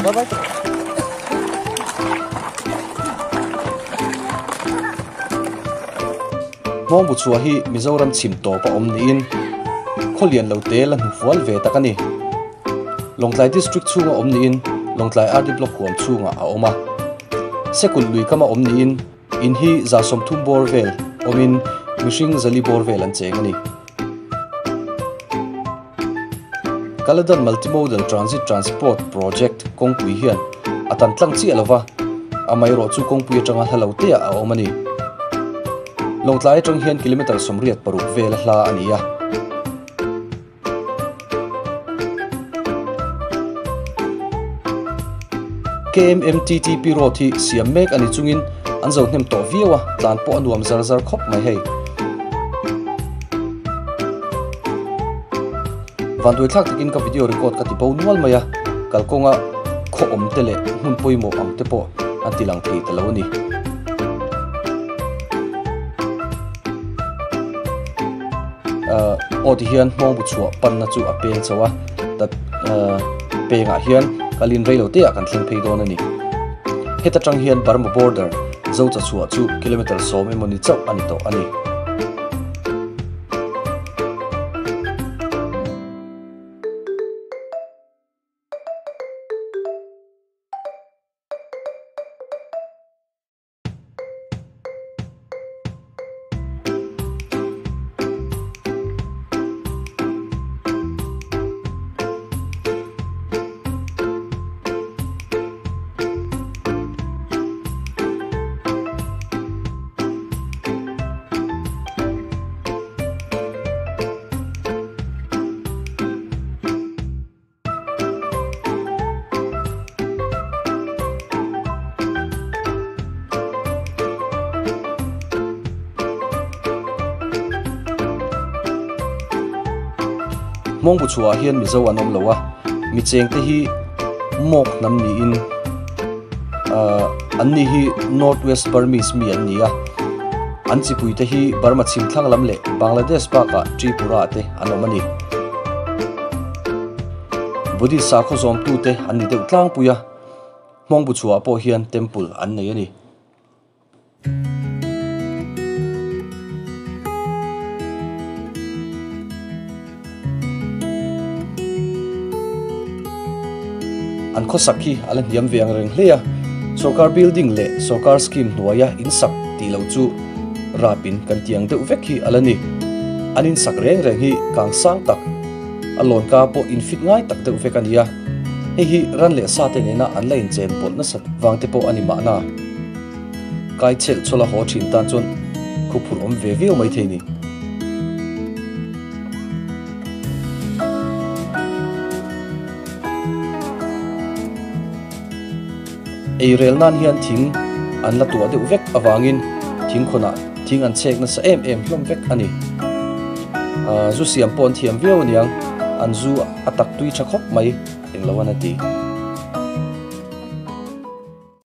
Bye bye. Hmawngbu chhuah hi Mizoram chhim tawp a awm niin khawlian lo te la hnufual ve tak a ni. Lawngtlai District chhunga awm niin Lawngtlai RD Block huam chhungah a awm a. Sekulh lui kama awm niin in hi 30 bawr vel awmin mihring 400 bawr vel an cheng a ni. Kaladan Multimodal Transit Transport Project kawngpui hian a tan tlang chiah lova, amaherawh chu kawngpui atanga hla lo te ah a awm a ni. Lawngtlai atang hian kilometre 86 vel a hla a ni a. KMMTTP road hi siam mek a ni chungin an zo hnem tawh viau a, tlan pawh a nuam zar zar khawp mai hei. Vanduai thlak takin ka video record ka ti bo nual mai a, kalkawnga khaw awm te leh hmun pawimawh ang te pawh an ti lang thei ta lo a ni. Aw ti hian hmawngbu chhuah panna chu a peng chho a, tat pengah hian kalin rei lo te ah kan thleng phei dawn a ni. Heta tang hian Burma border Zocha chhuah chu kilometre 10 emaw ni chauh a ni tawh a ni. Hmawngbu chhuah hian Mizo an awm lo a, mi cheng te hi mawk hnam niin an ni hi North West Burmese mi an ni a, an chipui te hi Burma chhim thlang lam leh Bangladesh bakah Tripura te an awm a ni. Buddhist sakhaw zawmtu te an ni deuh tlangpui a, Hmawngbu chhuah pawh hian temple an nei a ni. An khawsak hi a la hniam ve ang reng hle a, sorkar building leh sorkar scheme hnuaia in sak tih loh chu rapin kan tiang deuh vek hi a la ni. An in sak reng reng hi kang sang tak, a lawn ka pawh in fit ngai tak deuh vek a ni a, hei hi ran leh sa te nena an la inchen pawlh nasat vang te pawh a ni mahna. Kai chelh chawlh a haw thin tan chuan khuphurh awm ve viau mai thei ni. Ei rel nan hian thing an la tuah deuh vek avangin thing khawnah thing an chhek nasa em em hlawm vek a ni. Zu siam pawh an thiam viau aniang, an zu a tak tui tha khawp mai englo an a ti.